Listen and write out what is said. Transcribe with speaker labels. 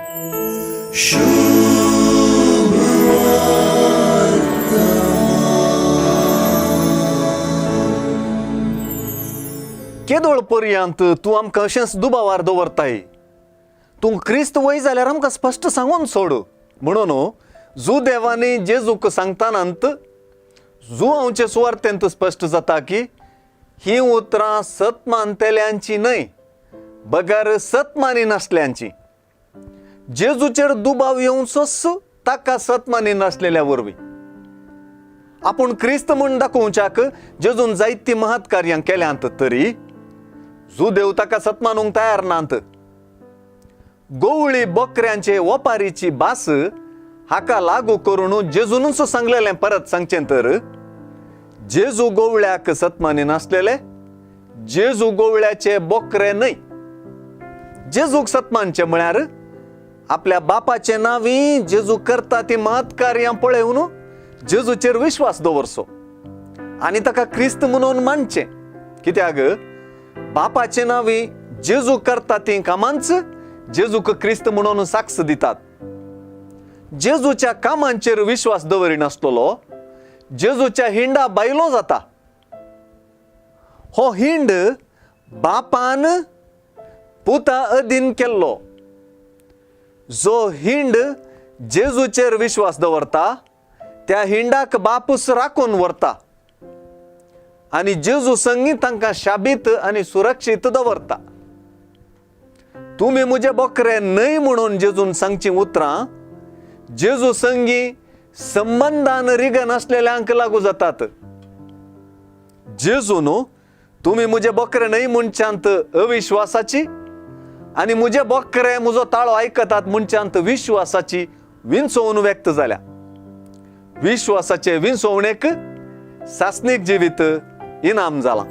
Speaker 1: केदोळ पर्यंत तूं आमकां अशेंच दुबावार दवरताय? तूं क्रिस्त वय जाल्यार आमकां स्पश्ट सांगून सोड. म्हणून जुदेवांनी जेजूक सांगतानांत जुआंवचे सुवार्थेंत स्पश्ट जाता की हीं उतरां सत मानतेल्यांची न्हय, बगर सत मानी नासल्यांची. जेजूचेर दुबाव येवचोच ताका सत मानी नासलेल्या वरवीं. आपूण क्रिस्त म्हूण दाखोवच्याक जेजून जायतीं महत् कार्यां केल्यांत, तरी जुदेव ताका सत मानूंक तयार नात. गोवळी बोकऱ्यांचे ओपारीची भास हाका लागू करून जेजूनच सांगलेलें परत सांगचें तर, जेजू गोवळ्याक सतमानी नासलेले, जेजू गोवळ्याचे बोकरे न्हय. जेजूक सतमानचे म्हळ्यार आपल्या बापाचे नांवी जेजू करता ती महत् कार्यां पळोवन जेजूचेर विश्वास दवरचो आनी ताका क्रिस्त म्हणून मानचें. कित्याक बापाचे नांवी जेजू करता ती कामांच जेजूक क्रिस्त म्हणून साक्ष दितात. जेजूच्या कामांचेर विश्वास दवरिनासलेलो जेजूच्या हिंडा बायलो जाता. हो हिंड बापान पुता अधीन केल्लो. जो हिंड जेजूचेर विश्वास दवरता त्या हिंडाक बापूस राखून व्हरता आनी जेजू संगी तांकां शाबीत आनी सुरक्षीत दवरता. तुमी म्हजे बोकरे न्हय म्हणून जेजून सांगची उतरां जेजू संगी संबंदान रिगन आसलेल्यांक लागू जातात. जेजू न्हू तुमी म्हजे बोकरे न्हय म्हणच्यांत अविश्वासाची आनी म्हजे बोकरे म्हजो ताळो आयकतात म्हणच्यांत विश्वासाची विंचोवन व्यक्त जाल्या. विश्वासाचे विंचोवणेक सासणीक जिवीत इनाम जालां.